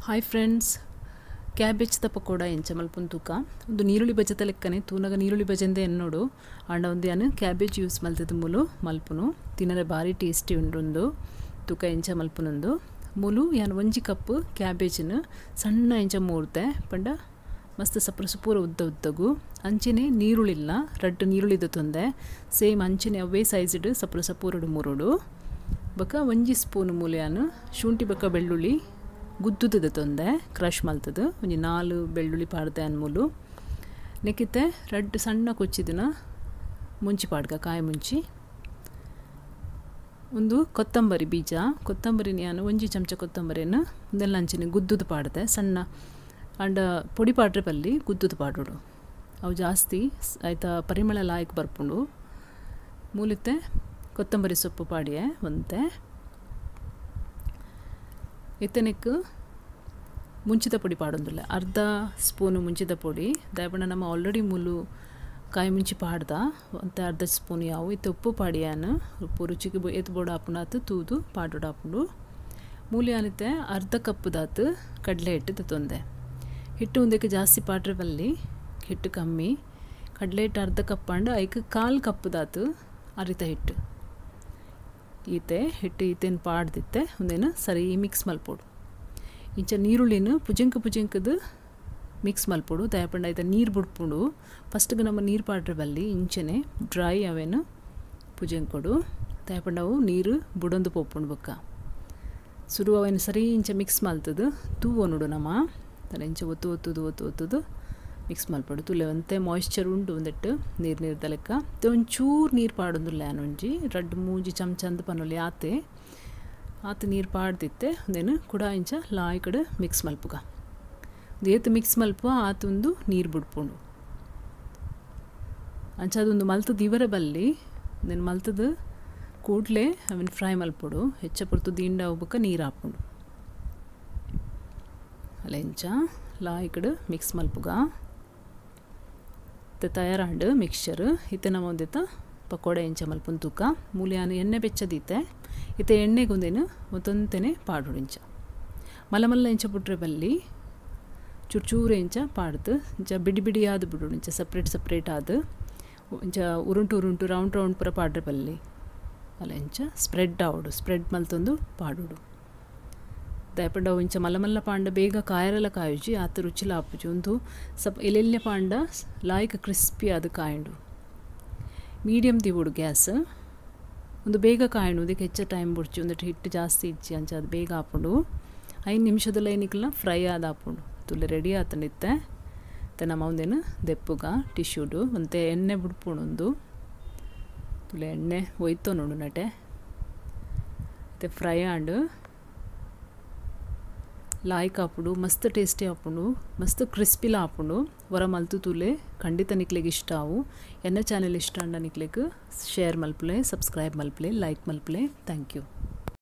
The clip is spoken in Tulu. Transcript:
Hi friends, cabbage the pakoda ಎಂಚ ಮಲ್ಪುನ ತೂಕ ಒಂದು ನೀರುಳ್ಳಿ ಬಜೆತ ಲೆಕ್ಕನೆ ತೂನಗ ನೀರುಳ್ಳಿ ಬಜೆಂದೆ ಎನ್ನೋಡು ಆಂಡ ಒಂದು ಯಾನು ಕ್ಯಾಬೇಜ್ ಯೂಸ್ ಮಲ್ತದ ಮೂಲು ಮಲ್ಪುನು ತಿನ್ನರೆ ಬಾರಿ ಟೇಸ್ಟಿ ಉಂಡುಂದು ತೂಕ ಎಂಚ ಮಲ್ಪುನಂದು ಮೂಲು ಯಾನು ಒಂಜಿ ಕಪ್ ಕ್ಯಾಬೇಜ್ನ ಸಣ್ಣ ಎಂಚ ಮೂರ್ತೆ ಪಂಡ ಮಸ್ತ್ ಸಪ್ರ ಸುಪೂರ ಉದ್ದ ಉದ್ದಗು ಅಂಚನೆ ನೀರುಳ್ಳಿಲ್ಲ ರಡ್ಡು ನೀರುಳ್ಳಿದ ತೊಂದೆ ಸೇಮ್ ಅಂಚನೆ ಅವೇ ಸೈಜ್ಡ್ ಸಪ್ರ ಸಪೂರಡು ಮೂರುಡು ಬಕ ಒಂಜಿ ಸ್ಪೂನ್ ಮೂಲು ಯಾನು ಶುಂಠಿ ಬಕ ಬೆಳ್ಳುಳ್ಳಿ ಗುದ್ದುದ ತೊಂದೆ ಕ್ರಷ್ ಮಲ್ತದ ಒಂಜಿ 4 ಬೆಳ್ಳುಳ್ಳಿ ಪಾಡ್ದೆ ಅನ್ಮೂಲು ನೆಕ್ಕಿತ್ತೆ ರಡ್ಡು ಸಣ್ಣ ಕೊಚ್ಚಿದಿನ ಮುಂಚಿ ಪಾಡ್ಗ ಕಾಯಿ ಮುಂಚಿ ಒಂದು ಕೊತ್ತಂಬರಿ ಬೀಜ ಕೊತ್ತಂಬರಿ ನಾನು ಒಂಜಿ ಚಮಚ ಕೊತ್ತಂಬರಿನ ಒಂದೆಲ್ಲ ಅಂಚಿನ ಗುದ್ದುದು ಪಾಡ್ದೆ ಸಣ್ಣ ಅಂಡ ಪೊಡಿ ಪಾಡ್ರೆ ಪಲ್ಲಿ ಗುದ್ದುದು ಪಾಡೋಡು ಅವು ಜಾಸ್ತಿ ಆಯ್ತಾ ಪರಿಮಳ ಲಾಯಕ್ ಬರ್ಪುಂಡು ಮೂಲಿತ್ತೆ ಕೊತ್ತಂಬರಿ ಸೊಪ್ಪು ಪಾಡಿಯೆ ಒಂತೆ ಇತ್ತನೆಕ್ ಮುಂಚಿತ ಪೊಡಿ ಪಾಡೊಂದಿಲ್ಲ ಅರ್ಧ ಸ್ಪೂನು ಮುಂಚಿತ ಪೊಡಿ ದಾಯಪಂಡ ನಮ್ಮ ಆಲ್ರೆಡಿ ಮುಲು ಕಾಯಿ ಮುಂಚಿ ಪಾಡ್ದ ಅಂತೆ ಅರ್ಧ ಸ್ಪೂನ್ ಯಾವು ಇತ್ತೆ ಉಪ್ಪು ಪಾಡಿಯಾನು ಉಪ್ಪು ರುಚಿಗೆ ಏತ್ ಬೋಡ ಆಪುಂಡಾತು ತೂದು ಪಾಡೋಡು ಆಪುಂಡು ಮೂಲೆ ಆನಿತ್ತೆ ಅರ್ಧ ಕಪ್ಪುದಾತು ಕಡಲೆ ಹಿಟ್ಟು ತೊಂದೆ ಹಿಟ್ಟು ಒಂದಕ್ಕೆ ಜಾಸ್ತಿ ಪಾಡ್ರೆ ಬಲ್ಲಿ ಹಿಟ್ಟು ಕಮ್ಮಿ ಕಡಲೆ ಹಿಟ್ಟು ಅರ್ಧ ಕಪ್ ಅಂಡ್ ಐಕ್ ಕಾಲು ಕಪ್ಪುದಾತು ಅರಿತ ಹಿಟ್ಟು ಈತೆ ಹಿಟ್ಟು ಈತೇನು ಪಾಡ್ದಿತ್ತೆ ಒಂದೇನು ಸರಿ ಮಿಕ್ಸ್ ಮಲ್ಪೋಡು ಇಂಚ ನೀರುಳ್ಳಿನ ಪುಜಂಕ ಪುಜಂಕದು ಮಿಕ್ಸ್ ಮಲ್ಪೋಡು ದಯಪಂಡ ಐತ ನೀರು ಬುಡ್ಪುಂಡು ಫಸ್ಟ್ಗೆ ನಮ್ಮ ನೀರು ಪಾಡ್ರೆ ಬಲ್ಲಿ ಇಂಚನೆ ಡ್ರೈ ಅವೇನು ಪುಜಂಕೊಡು ದಯಪಂಡ ಅವು ನೀರು ಬುಡೊಂದು ಪೋಪುಂಡು ಬೊಕ್ಕ ಸುರು ಅವೇನು ಸರಿ ಇಂಚ ಮಿಕ್ಸ್ ಮಲ್ತದು ತೂವೊನುಡು ನಮ್ಮ ತಲೆ ಇಂಚ ಒತ್ತು ಒತ್ತುದು ಒತ್ತು ಒತ್ತುದು ಮಿಕ್ಸ್ ಮಲ್ಪಡು ತುಲೆ ಒಂತೆ ಮಾಯ್ಶ್ಚರ್ ಉಂಡು ಒಂದಿಟ್ಟು ನೀರು ನೀರ್ದ ಲೆಕ್ಕ ಒಂಚೂರು ನೀರು ಪಾಡೊಂದುಲ್ಲ ಒಂಜಿ ರಡ್ಡು ಮೂಜಿ ಚಮಚ ಅಂದ್ ಪನೊಲಿ ಆತೆ ಆತ ನೀರು ಪಾಡ್ದಿತ್ತೆ ಒಂದೇನು ಕುಡ ಇಂಚ ಲಾಯ್ ಕಡೆ ಮಿಕ್ಸ್ ಮಲ್ಪುಗ ಒಂದು ಏತು ಮಿಕ್ಸ್ ಮಲ್ಪುವ ಆತೊಂದು ನೀರು ಬುಡ್ಪುಂಡು ಅಂಚ ಅದೊಂದು ಮಲ್ತದ ಇವರ ಬಲ್ಲಿ ಒಂದೇನು ಮಲ್ತದ ಕೂಡಲೇ ಅವನ್ ಫ್ರೈ ಮಲ್ಪೊಡು ಹೆಚ್ಚ ಪೊರ್ತು ದಿಂಡ ಬೊಕ್ಕ ನೀರು ಹಾಪುಂಡು ಅಲ್ಲ ಇಂಚ ಲಾಯ್ ಕಡೆ ಮಿಕ್ಸ್ ಮಲ್ಪುಗ ತಯಾರಾಂಡು ಮಿಕ್ಸ್ಚರ್ ಇತ್ತೆ ನಮ್ಮ ಒಂದಿತ್ತ ಪಕೋಡ ಎಂಚ ಮಲ್ಪುನ ತೂಕ ಮೂಲೆ ಎಣ್ಣೆ ಬೆಚ್ಚದಿತ್ತೆ ಇತ್ತೆ ಎಣ್ಣೆಗೊಂದೇನು ಒಂತೊಂತೆನೆ ಪಾಡೋಡು ಇಂಚ ಮಲ್ಲ ಮಲ್ಲ ಇಂಚ ಬುಟ್ರೆ ಬಲ್ಲಿ ಚೂರು ಚೂರು ಇಂಚ ಪಾಡ್ದು ಇಂಚ ಬಿಡಿ ಬಿಡಿ ಆದು ಬಿಡೋಡು ಇಂಚ ಸಪ್ರೇಟ್ ಸಪ್ರೇಟ್ ಆದು ಇಂಚ ಉರುಂಟು ಉರುಂಟು ರೌಂಡ್ ರೌಂಡ್ ಪೂರ ಪಾಡ್ರೆ ಬಲ್ಲಿ ಅಲ್ಲ ಇಂಚ ಸ್ಪ್ರೆಡ್ ಆವಡು ಸ್ಪ್ರೆಡ್ ಮಲ್ತೊಂದು ಪಾಡೋಡು ದಯಪಂಡ ಇಂಚ ಮಲ್ಲ ಮಲ್ಲ ಪಾಂಡ ಬೇಗ ಕಾಯರೆಲ್ಲ ಕಾಯುಜಿ ಆತ ರುಚಿಲ ಆಪುಜಿ ಒಂದು ಸಪ್ ಎಲ್ಲೆಲ್ಲೆ ಪಾಂಡ ಲಾಯ್ಕ್ ಕ್ರಿಸ್ಪಿ ಅದು ಕಾಯುಂಡು ಮೀಡಿಯಮ್ ದಿವೋಡು ಗ್ಯಾಸ್ ಒಂದು ಬೇಗ ಕಾಯುಂಡು ಅದಕ್ಕೆ ಹೆಚ್ಚು ಟೈಮ್ ಬುಡ್ಚಿ ಒಂದಿಟ್ಟು ಹಿಟ್ಟು ಜಾಸ್ತಿ ಇಚ್ಚಿ ಅಂಚ ಅದು ಬೇಗ ಆಪುಂಡು 5 ನಿಮಿಷದಲ್ಲ ಏನಕ್ಕೆಲ್ಲ ಫ್ರೈ ಆದ ಆಪುಂಡು ತುಲೆ ರೆಡಿ ಆತಂಡಿತ್ತೆ ಮತ್ತು ನಮ್ಮ ಒಂದೇನು ದೆಪ್ಪುಗ ಟಿಶ್ಯೂಡು ಒಂತೆ ಎಣ್ಣೆ ಬುಡ್ಪುಂಡು ತುಲೆ ಎಣ್ಣೆ ಒಯ್ತೋ ನೋಡು ನಟೆ ಮತ್ತು ಫ್ರೈ ಆಂಡು ಲಾಯ್ಕ್ ಆಪುಂಡು ಮಸ್ತ್ ಟೇಸ್ಟಿ ಆಪುಂಡು ಮಸ್ತ್ ಕ್ರಿಸ್ಪಿಲ ಆಪುಂಡು ಹೊರ ಮಲ್ತು ತೂಲೆ ಖಂಡಿತ ನಿಕ್ಲೆಗ್ ಇಷ್ಟ ಆವು ಎನ್ನ ಚಾನೆಲ್ ಇಷ್ಟ ಅಂಡ ನಿಕ್ಲೆಗ್ ಶೇರ್ ಮಲ್ಪಲೆ ಸಬ್ಸ್ಕ್ರೈಬ್ ಮಲ್ಪಲೆ ಲೈಕ್ ಮಲ್ಪಲೆ thank you.